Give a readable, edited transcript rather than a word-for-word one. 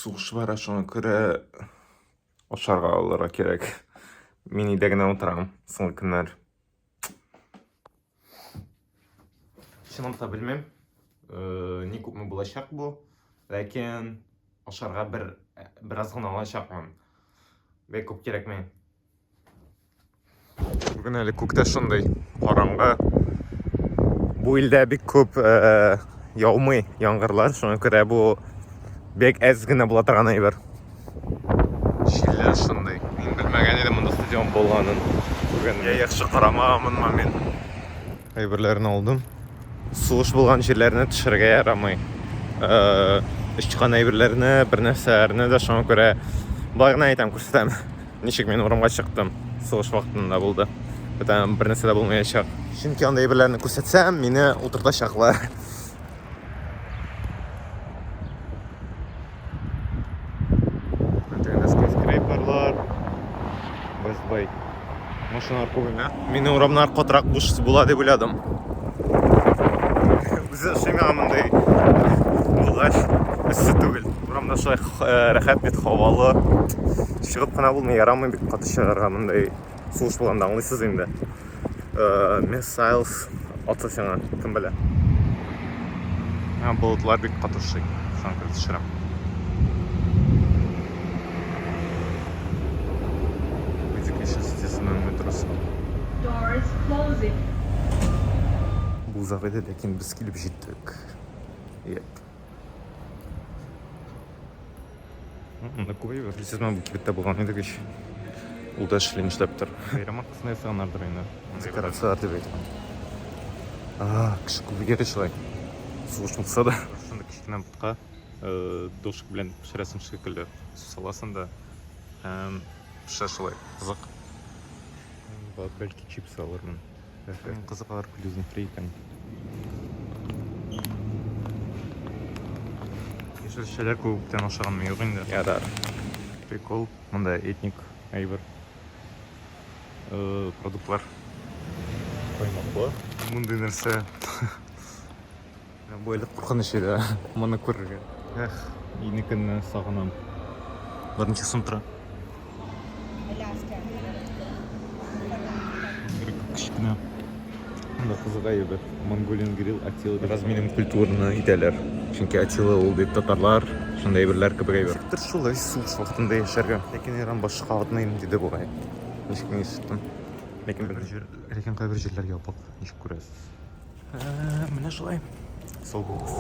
Сугыш бара, шуңа күрә ашарга алырга кирәк. Мин өйдә генә утырам соңгы көннәр. Чынлап та белмим, ни күпме булачак бу, ләкин ашарга бер бераз гына алачакмын. Бик күп кирәкми. Бүген әле күктә шундый караңгы. Бу илдә бик күп яумый яңгырлар, шуңа күрә бу бик әз генә була торган әйбер. Җилләр шундый. Мин белмәгән идем монда стадион булганын. Бүген я яхшы карамаганмынмы мин. Әйберләрне алдым. Сугыш булган җирләрне төшерергә ярамый. Очкан әйберләрне, бер нәрсәләрне дә шуңа күрә болай гына әйтәм, күрсәтәм. Ничек мин урамга чыктым. Сугыш вакытында булды. Бүтән бер нәрсә дә булмаячак. Чөнки андый әйберләрне күрсәтсәм, мине утыртачаклар. Тегендә скайскрейперлар. Best Buy. Машиналар күп име? Минем урамнар катырак буш була дип уйладым. Үзе ошый миңа мондый булгач, эссе түгел. Урамда шулай э, рәхәт бит, һавалы. Чыгып кына булмый, ярамый бик каты чыгарга мондый сугыш булганда аңлыйсыз инде. Э, Missiles атса сиңа, кем белә. Миңа болытлар бик каты ошый. Шуңа күрә төшерәм. Education City-сының метросы. Doors closing. Бу озак иде, ләкин без килеп җиттек. Yep. Монда күп әйбер. Сез бу кибеттә булган идек ич. Ул да эшли нишләптер. Бәйрәм аркасында ясаганнардыр инде. Декорацияләр дип әйтәм. А, кеше күп йөри шулай. Сугыш булса да. Шундый кечкенә ботка дошик белән пешерәсең шикелле. Су саласың да һәм пешә шулай. Кызык. Бәлки чипсы алырмын. Кызык алар gluten free икән. Яшелчәләр күптән ашаганым юк инде. Ярар. Прикол. Монда этник әйбер. Э, продуктлар. Каймаклы. Мондый нәрсә. Бу әле куркыныч иде. Моны күрергә. Эх, инекенне сагынам. Болар ничә сум тора? Кечкенә. Монда кызык әйбер. Mongolian Grill Атила. Бераз минем культураны итәләр. Чөнки Атила ул бит татарлар, шундый әйберләр кебек әйбер. Ничектер шулай сугыш вакытында яшәргә. Ләкин Иран башка атмыйм диде бугай. Ничек мин ишеттем. Ләкин бер җир, ләкин кайбер җирләр ябык, ничек күрәсез. Менә шулай. Сау булыгыз.